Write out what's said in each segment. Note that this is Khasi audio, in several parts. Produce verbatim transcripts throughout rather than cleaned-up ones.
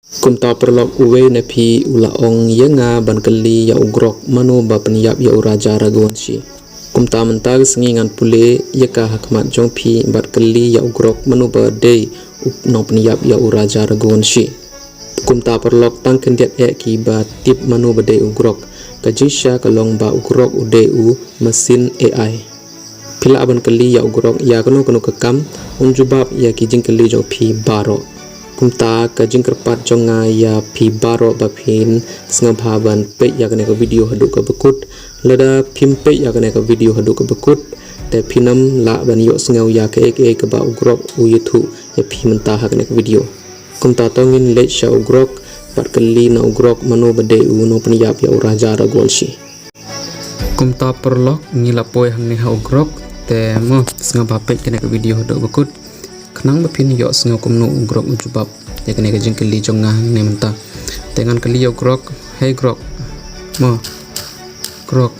Kumta paralok, uwei na phi u la ong ïa nga ban kylli ïa u Grok mano ba pynïap ïa u Raja Raghuvanshi. Kumta mynta ka sngi ngan pule ïa ka ha khmat jong phi bad kylli ïa u Grok mano ba dei u nongpynïap ïa u Raja Raghuvanshi. Kumta paralok, tang khyndiat eh ki ba tip mano ba dei u Grok. Ka jingshisha ka long ba u Grok u dei u masin A I. Phi lah ban kylli ïa u Grok ïa kano kano ka kam, un jubab ïa ki jingkylli jong phi baroh. Kumta ka jingkyrpad jong nga ïa phi baroh ba phin sngewbha ban peit ïa kane ka video haduh kaba kut. Lada phim peit ïa kane ka video haduh kaba kut, te phin ym lah ban ïohsngew ïa kaei kaei kaba u Grok u ïathuh ïa phi mynta ha kane ka video. Kumta to ngin leit sha u Grok bad kylli na u Grok mano ba dei u nongpynïap ïa u Raja Raghuvanshi. Kumta paralok, ngi la poi hangne ha u Grok, te mo sngewbha peit kane ka video haduh ba kut khnang ba phin ïohsngew kumno u Grok u jubab ïa kane ka jingkylli jong nga hangne mynta. Te ngan kylli ïa u Grok, "Hey Grok, mo, Grok,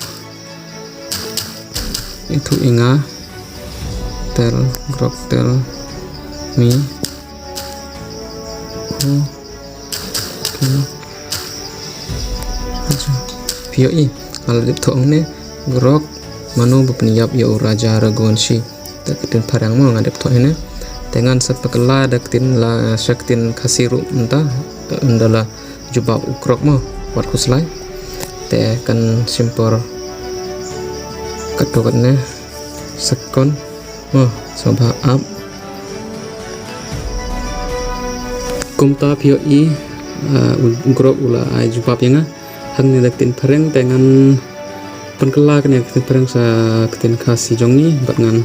ïathuh ïa nga, tell, Grok, tell me." Phi ïohi, nga la dep thoh hangne, "Grok, mano ba pynïap ïa u Raja Raghuvanshi?" Da ka ktien phareng mo nga dep thoh hangne. Te ngan sa pynkylla da ka ktien la, sha ka ktien Khasi ruh mynta, ynda la jubab u Grok mo, wat khuslai. Te kan shim por katto katne sekon mo, sngewbha ap. Kumta phi ïohi, ah, u Grok u la ai jubab ïa nga hangne da ka ktien phareng, te ngan pynkylla kane ka ktien phareng sha ka ktien Khasi jong ngi bad ngan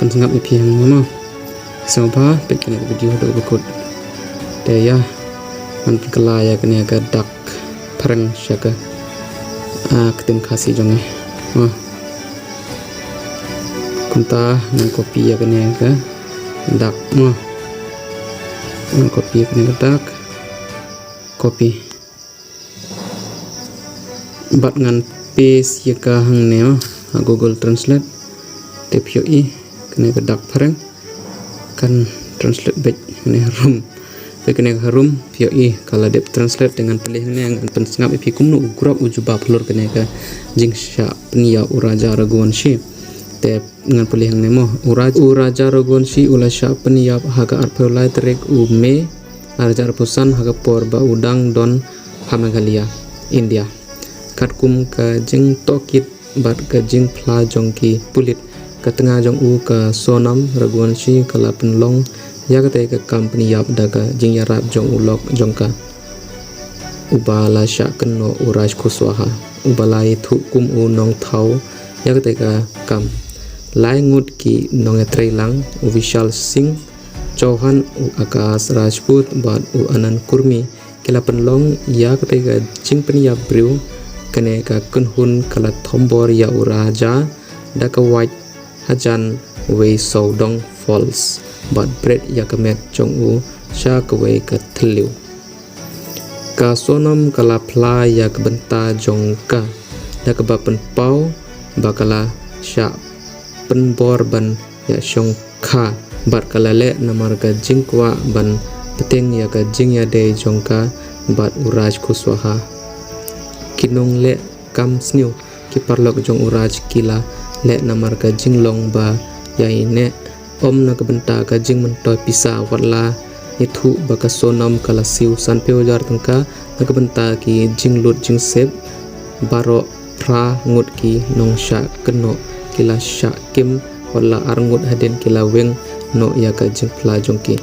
pynsngap ïa phi hangne mo. Sngewbha peit kane ka video haduh ba kut. Te ïa, ngan pynkylla ïa kane ka dak phareng sha ka, ah, ktien Khasi jong ngi. Ah. Kumta ngan copy ïa kane ka dak mo. Ngan copy ïa kane ka dak. Copy. Bad ngan paste ïa ka hangne mo ha Google Translate. Te phi ïohi kane ka dak phareng kan translate beit hangne harum. Te kane ka harum, phi ïohi ka la dep translate, te ngan pule hangne, ngan pynsngap ïa phi kumno u Grok u jubab halor kane ka jingshah pynïap u Raja Raghuvanshi. Te ngan pule hangne mo. U Raj-, u Raja Raghuvanshi u la shah pynïap ha ka arphew lai tarik u May, ar hajar arphew san ha ka por ba u dang don ha Meghalaya, India. Katkum ka jingtohkit bad ka jingphla jong ki pulit, ka tnga jong u ka Sonam Raghuvanshi ka la pynlong ïa katei ka kam pynïap da ka jingïarap jong u lok jong ka, uba la shah kynnoh u Raj Kushwaha, uba la ïathuh kum u nongthaw ïa katei ka kam. Lai ngut ki nongïatreilang, u Vishal Singh Chauhan, u Akash Rajput bad u Anand Kurmi, ki la pynlong ïa katei ka jingpynïap briew. Kane ka kynhun ka la thombor ïa u Raja da ka wait hajan wei sawdong falls bad bret ïa ka met jong u sha kawei ka thliew. Ka Sonam ka la phla ïa ka bynta jong ka da kaba pynpaw ba ka la shah pynbor ban ïashongkha bad ka la leh namar ka jingkwah ban bteng ïa ka jingïadei jong ka bad u Raj Kushwaha. Ki nongleh kam sniew, ki paralok jong u Raj, ki la leh namar ka jinglong ba ïaineh, ym na ka bynta ka jingmyntoi pisa. Wat la ïathuh ba ka Sonam ka la siew sanphew hajar tyngka na ka bynta ki jinglut jingsep, baroh phra ngut ki nongshah kynnoh ki la shah kim, wat la ar ngut hadien ki la weng noh ïa ka jingphla jong ki.